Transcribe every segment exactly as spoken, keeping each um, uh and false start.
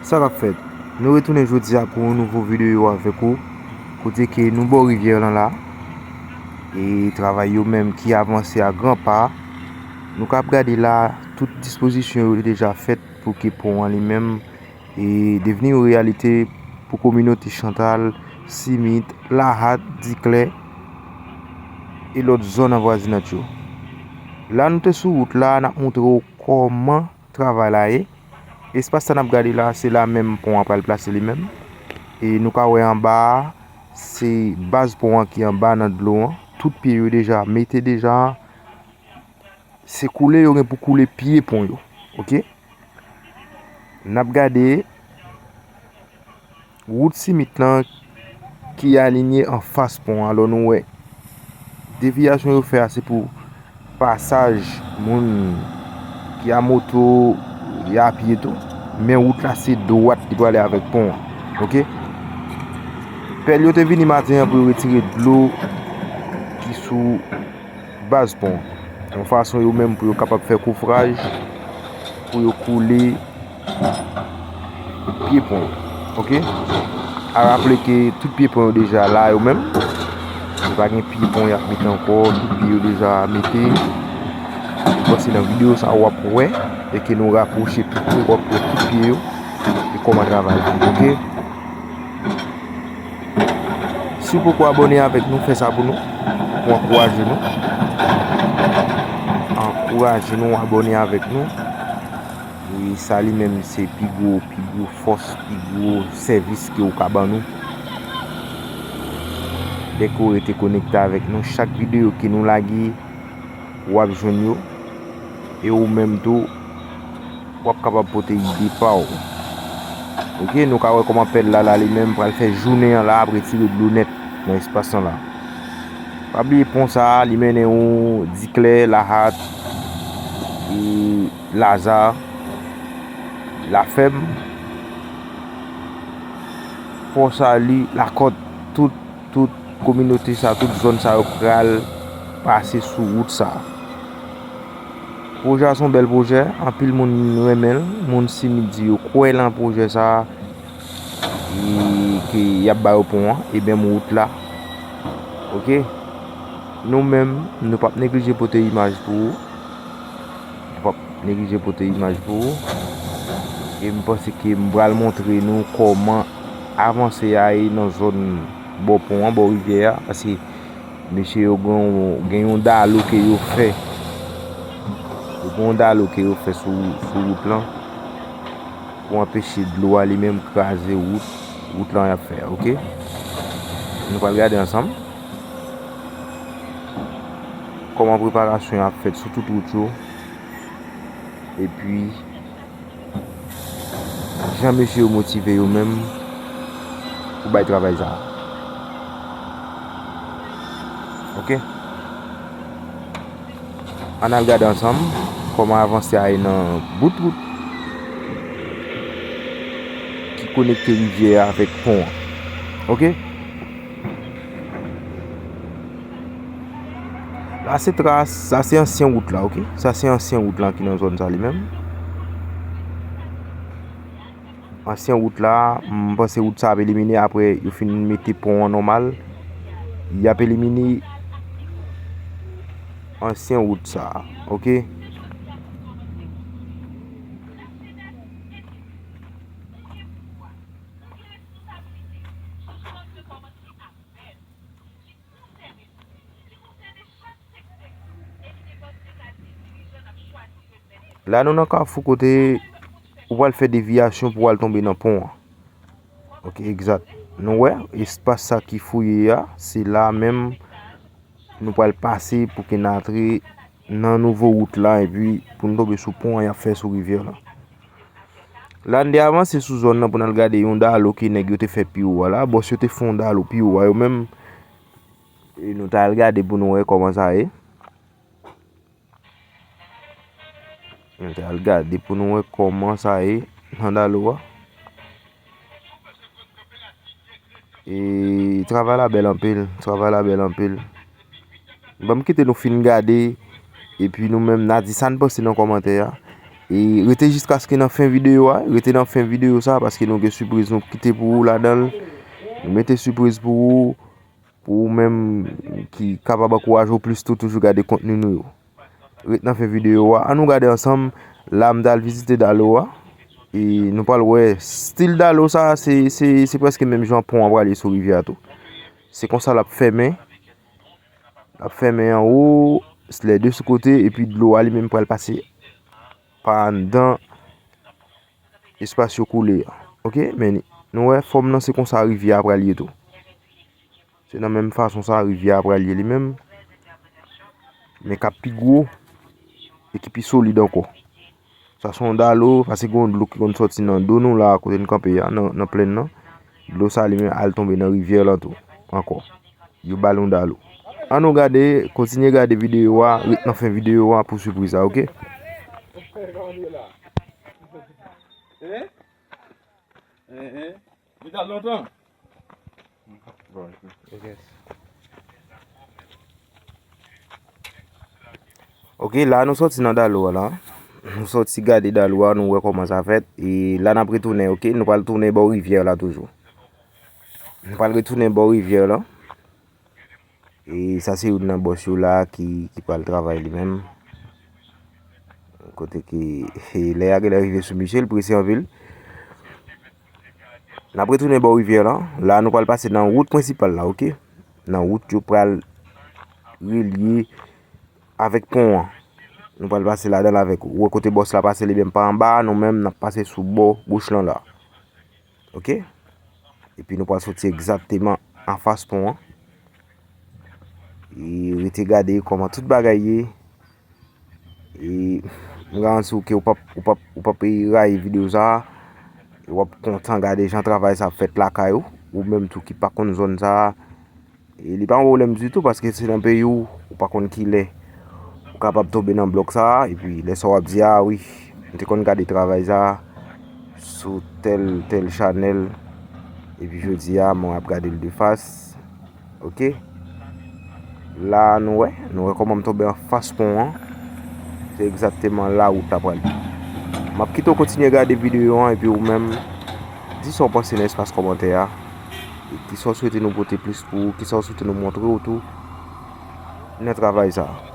Sa k ap fèt? Nou retounen jodi a pou yon nouvo videyo avèk ou. Kote ke nou bò rivyè lan la. E travay yo menm ki avanse a gran pa. Nou ka ap gade la, tout dispozisyon yo deja fèt pou ke pon an li menm e devni yon reyalite pou kominote Chantal, Simit, Lahat, Diklè e lòt zòn anvwazinant yo. La nou te sou wout la, n ap montre w kòman travay la ye. Espas sa n ap gade la, se la menm pon an pral plase li menm. E nou ka wè anba a, se baz pon an ki anba nan dlo an. Tout pye yo deja mete deja. Se koule yo gen pou koule pye pon yo. Oke? N ap gade wout Simit lan ki alinye anfas pon an. Alò nou wè, deviyasyon yo fè a se pou pasaj moun ki a moto, y a pye tou. Men wout la se dwat li prale avèk pon an. Oke? Pèl yo te vini maten an pou yo retire dlo ki sou baz pon an. Yon fason yo menm pou yo kapab fè kofraj, pou yo koule pye pon yo. Oke? A raple ke tout pye pon yo deja la yo menm. Nou pa gen pye pon y ap mete ankò, tout pye yo deja mete. Bon, se nan videyo sa w ap wè, e ke nou rapwoche pi pre, w ap wè tout pye yo, e kòman travay la ye, oke? Si w poko abòne avèk nou, fè sa pou nou, pou ankouraje nou. Ankouraje nou, abòne avèk nou. E sa li menm se pi gwo, pi gwo fòs, pi gwo sèvis ke w ka ban nou. Dèke w rete konekte avèk nou, chak videyo ke nou lage, w ap jwenn yo. E ou menm tou, w ap kapab pote ide pa w. Oke, nou ka wè kòman pèl la, la li menm pral fè jounen an la ap retire dlo nèt nan espas lan la. Pa bliye pon sa a, li mennen ou Diklè, Lahat, e Laza, Lafèm, Pò Sali, Lakòt, tout, tout kominote sa, tout zòn sa yo pral pase sou wout sa. Pwojè a se yon bèl pwojè, anpil moun renmen l, moun Simit di yo kwè lan pwojè sa, e ke y ap ba yo pon an, e menm wout la. Oke? Nou menm, nou p ap neglije pote imaj pou ou. Nou p ap neglije pote imaj pou ou. E m panse ke m pral montre nou kòman avanse a ye nan zòn bò pon an, bò rivyè a, paske mesye yo gen yon, gen yon dalo ke yo fè. Yo gen yon dalo ke yo fè sou, sou wout lan pou anpeche dlo a li menm kraze wout, wout lan y ap fè a, oke? Nou pral gade ansanm kòman preparasyon yo ap fèt sou tout wout yo. Epi, jan mesye yo motive yo menm pou bay travay sa a. Oke? Ann al gade ansanm kòman avanse a ye nan bout wout ki konekte rivyè a avèk pon an. Oke? La se tras, sa se ansyen wout la, oke? Sa se ansyen wout la ki nan zòn sa li menm. Ansyen wout la, m panse wout sa ap elimine apre yo fin mete pon an nòmal. Y ap elimine ansyen wout sa, oke? La nou nan kafou kote ou pral fè deviyasyon pou w al tonbe nan pon an. Oke, egzat. Nou wè, espas sa ki fouye a, se la menm nou pral pase pou ke n antre nan nouvo wout la, epi pou n tonbe sou pon an y ap fè sou rivyè la. La n te avanse sou zòn nan pou n al gade yon dalo ke nèg yo te fè pi wo a la. Bòs yo te fè yon dalo pi wo a yo menm. E nou t al gade pou nou wè kòman sa ye. Nou t al gade pou nou wè kòman sa ye nan dalo a. E travay la bèl anpil, travay la bèl anpil. Ban m kite nou fin gade, epi nou menm n a di sa n panse nan kòmantè a. E rete jiskaske nan fen videyo a, rete nan fen videyo sa, paske nou gen sipriz nou kite pou ou ladan l. Nou mete sipriz pou ou, pou ou menm ki kapab ankouraje w plis tou, toujou gade kontni nou yo. Ret nan fen videyo a. Ann nou gade ansanm. La, m t al vizite Dalo a. E nou pral wè stil Dalo sa, se, se, se prèske menm jan pon an pral ye sou rivyè a tou. Se konsa l ap fèmen. L ap fèmen anwo, lè de sou kote, epi dlo a li menm pral pase pa anndan espas yo koule a. Oke, men nou wè fòm nan se konsa rivyè a pral ye tou. Se nan menm fason sa rivyè a pral ye li menm, men k ap pi gwo e ki pi solid ankò. Sa se yon dalo, paske gen yon dlo ki konn sòti nan do nou la, kote n kanpe a, nan, nan plèn nan. Dlo sa li menm al tonbe nan rivyè lan tou, ankò. Yo ba l yon dalo. Ann nou gade, kontinye gade videyo a, ret nan fen videyo a pou sipriz la, oke? Hein? Hein, hein? Li t ap lontan? Ok, la nou sòti nan dalo a la. Nou sòti gade dalo a, nou wè kòman sa fèt. E la n ap retounen, ok? Nou pral tounen bò rivyè la toujou. Nou pral retounen bò rivyè la. E sa se youn nan bòs yo la ki, ki pral travay li menm. Kote ke, e, lè a genlè rive sou misye, l prese anpil. N ap retounen bò rivyè la. La nou pral pase nan wout prensipal la, ok? Nan wout yo pral relye avèk pon an. Nou pral pase ladan l avèk ou. Ou wè kote bòs la pase li menm pa anba, nou menm n ap pase sou bò goch lan la. Ok? Epi nou pral soti egzakteman anfas pon an. E rete gade kòman tout bagay ye. E m garanti w ke ou p ap, ou p ap, ou p ap rayi videyo sa a. E w ap kontan gade jan travay sa ap fèt lakay ou. Ou menm tou ki pa konn zòn sa a. E li pa yon pwoblèm ditou, paske se nan peyi w, ou pa konn kilè ou kapab tonbe nan blòk sa a, epi lè sa w ap di, "A wi, m te konn gade travay sa a sou tèl, tèl chanèl, epi jodi a, mwen ap gade l de fas." Ok? La, nou wè, nou wè kòman m tonbe anfas pon an. Se egzakteman la wout la pral ye. M ap kite w kontinye gade videyo an, epi ou menm, di sa w panse nan espas kòmantè a. E kisa w swete nou pote plis pou ou, kisa w swete nou montre w tou nan travay sa a.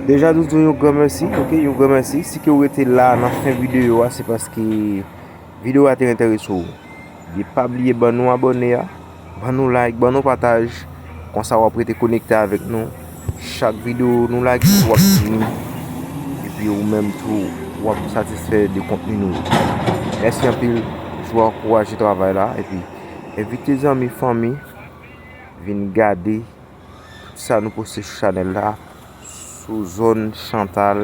Deja nou di w yon gran mèsi, ok, yon gran mèsi. Si ke w rete la nan fen videyo a, se paske videyo a te enterese w. Epi pa bliye ban nou abòne a, ban nou like, ban nou pataj. Konsa w ap rete konekte avèk nou. Chak videyo nou lage, w ap jwenn li. Epi ou menm tou, w ap satisfè de kontni nou yo. Mèsi anpil, toujou ankouraje travay la. Epi envite zanmi, fanmi, vin gade tout sa nou poste sou chanèl la, sou zòn Chantal,